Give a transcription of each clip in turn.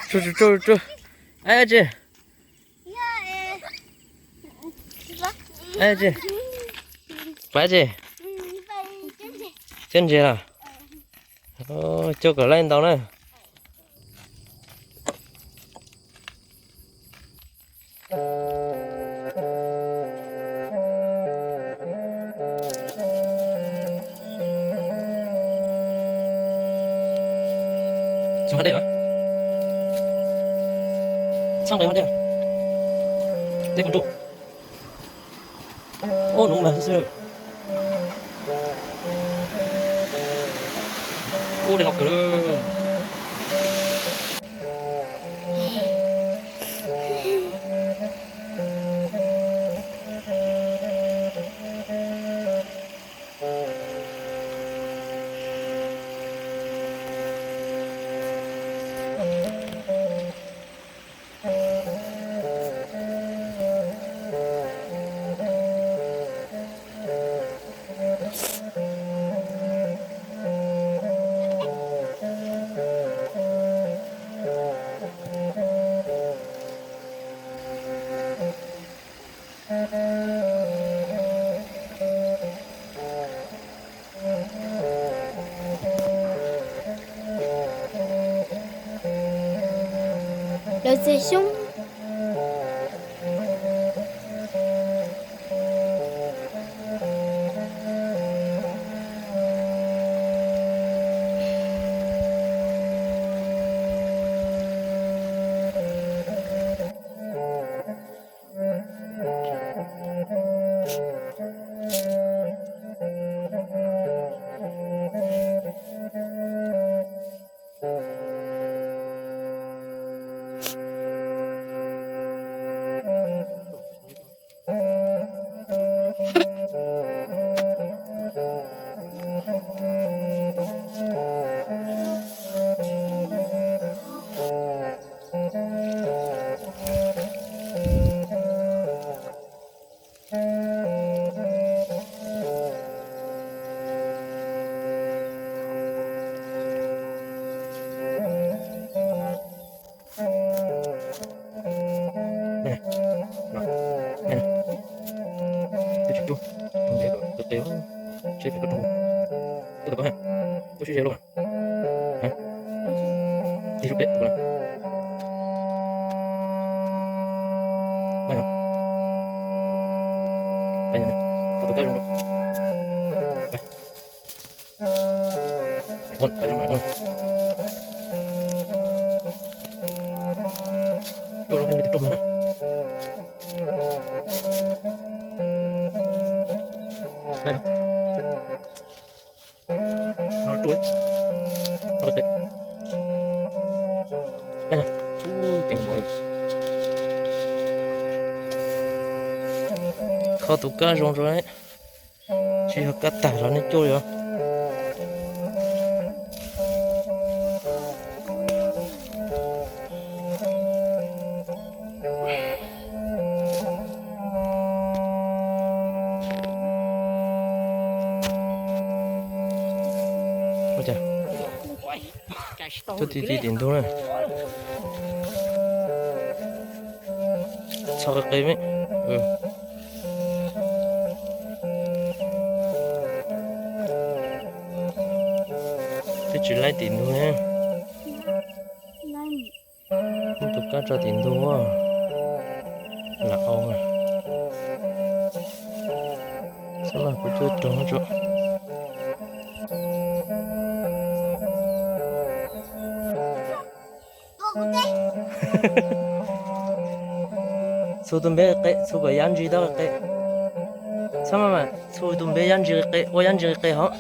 Tsuj tsuj tsuj tsuj. Ab tsi. Ab tsi. Pab tsi. Cov ntses los. Coj kom laij ntau na. Lawv txiav xyoob. Kho tus kab zoo rau, tsis yog kab tag los nej cuaj li os. Ua cas, tuaj ti ti tim ntug na. Txhob qe qe me. Twb tsis laib tim ntug ne. Muab tus kab tso tim ntug. Lam au mas. Xab mas kuv cuab rau tso. Txhu tus npe qe, txhu kom yab ntsis tau qe. Xab mas mas txhu tus npe yab ntsis qe, ua yab ntsis qe hov.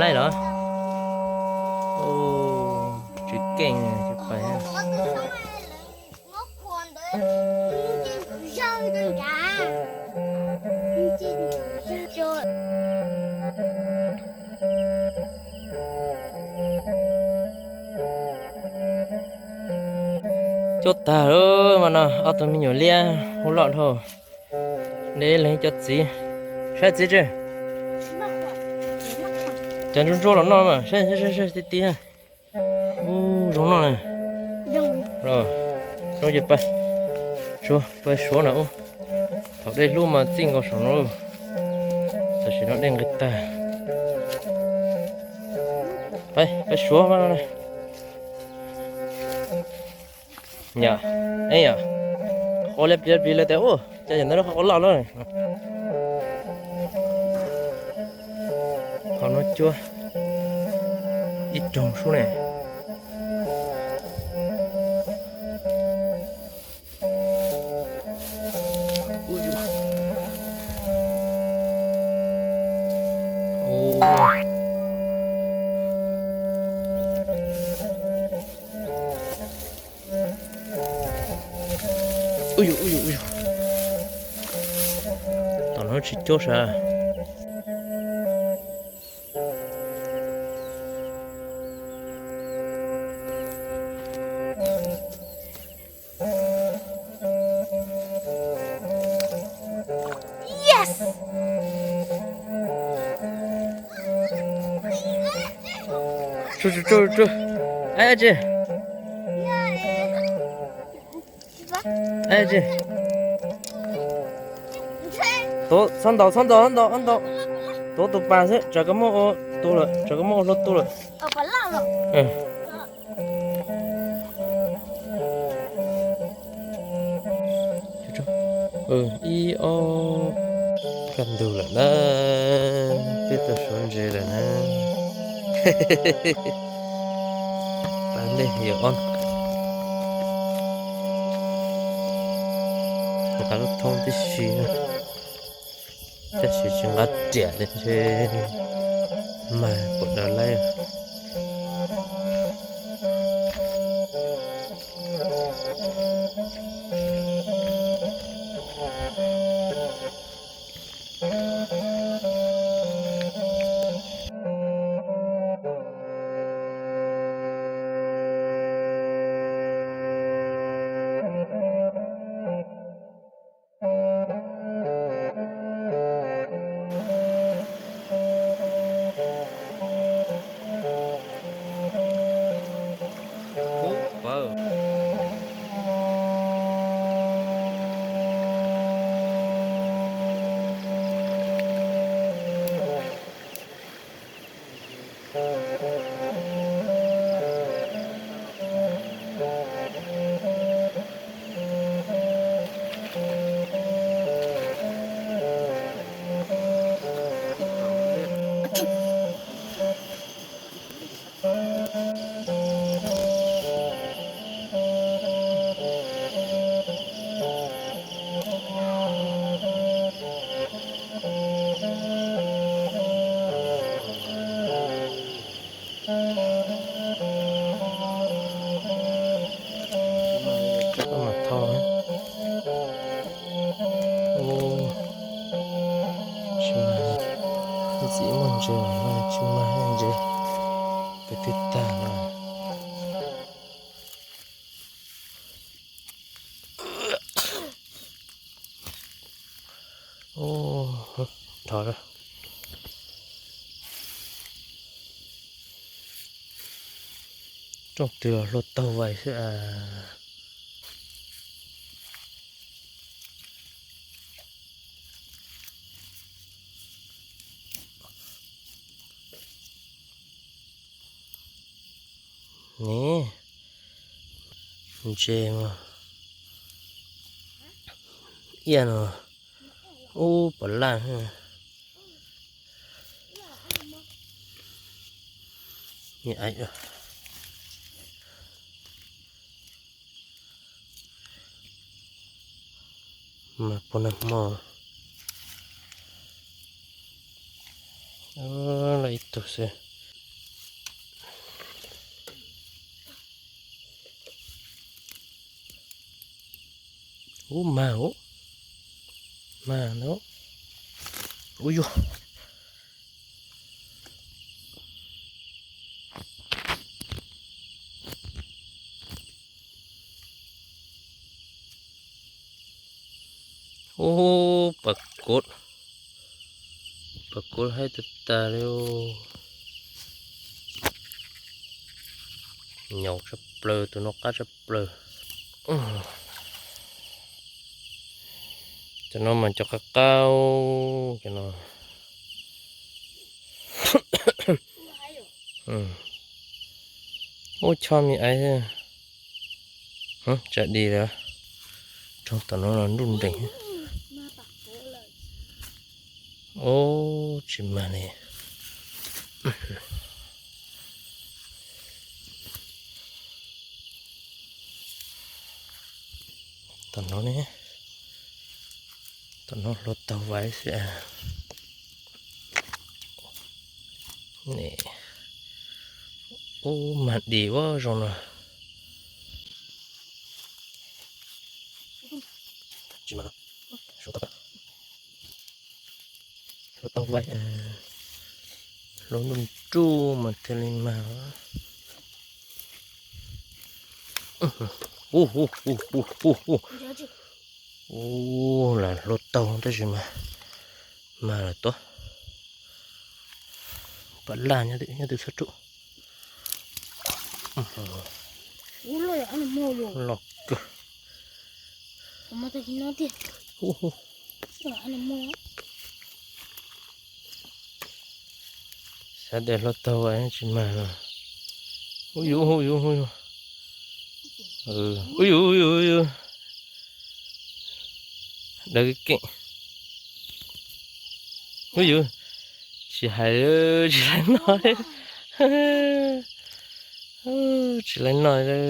Laij los? Tsis keej, tsis pais. Cuab tag lawm mas no, ob tug me nyuam liab hu loj dhau. Deb leeg cov txiv. Saib txiv tsi. Cov ntsuab ntsuab los noj mas saib, saib, saib ti ti. Zoo no ne. Zoo ces pab, pab suav na ub. Thaum dej hlub mas txij nkaus saum no. Tam sim no dej nqis tag. Pab, pab suav no. Yom, eb yom, qhov liab pliav pliav lawm tias ub, cas yam ntawd qhov loj lawm. Qhov no cuab ib roog sub ne. Ub, ub, ub, tom no tsis cuab sav. Tsu, tsu, tsu, tsu. Ab tsi. Ab tsi. Tuav, txhob ntaus, txhob ntaus, txhob ntaus, txhob ntaus. Tuav tus pas xwb, tsam koj muab ua tu lawm, tsam koj muab ua hlua tu lawm. Ib ob kaj ntug lawm na, peb tuaj suav ntses lawm na. Pab nej yog ob, nqa lub thoob tib si na, tab sis tsis nqa riam li ntshe mag puas daws laib. Tsis mag, tsis mag, ntxim muaj ntses, tsis mag ntses, peb twb tag no. Ub, dhau lawm. Rooj twg los hlua taug vais xwb as. Niam, ntses mas, iab no, ub, pom laj. Mas puag nag hmo los ib tug xwb. Ub, mag ub, mag ntau. Ub yuag. Ub, pas kuv, pas kuv haib tag tag li. Nyaum tshaj plaws, tus no qab tshaj plaws. Cov no mas cov qab qab, cov no. Ua choj me aiv, tsam dis lawm. Rau tom no los nruj nrees. Ub, tsis mag li. Tom no ne, tom no hluav taug vais xwb. Ub, mag dis ua zoo no. Hluav taug vais, hluav ntuj nruj mas thiaj li mag. Ub, lam hluav taug tab sis mas mag lawm tuaj. Pam laj nyob twg txhob rub. Loj kawg. Xav tias hluav taug vais tsis mag no. Ub yus, ub yus, ub yus. Ub yus, ub yus, ub yus. Dawb keeb. Ub yus, tsis hais, tsis laib noj li. Tsis laib noj li.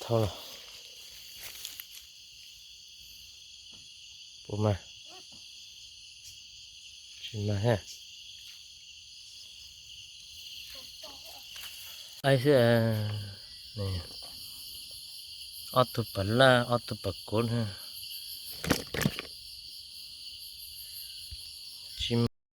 Thauj los. Puas mag? Tsis mag thiab. Aib xwb. Ob tug pam laj, ob tug pam kuv.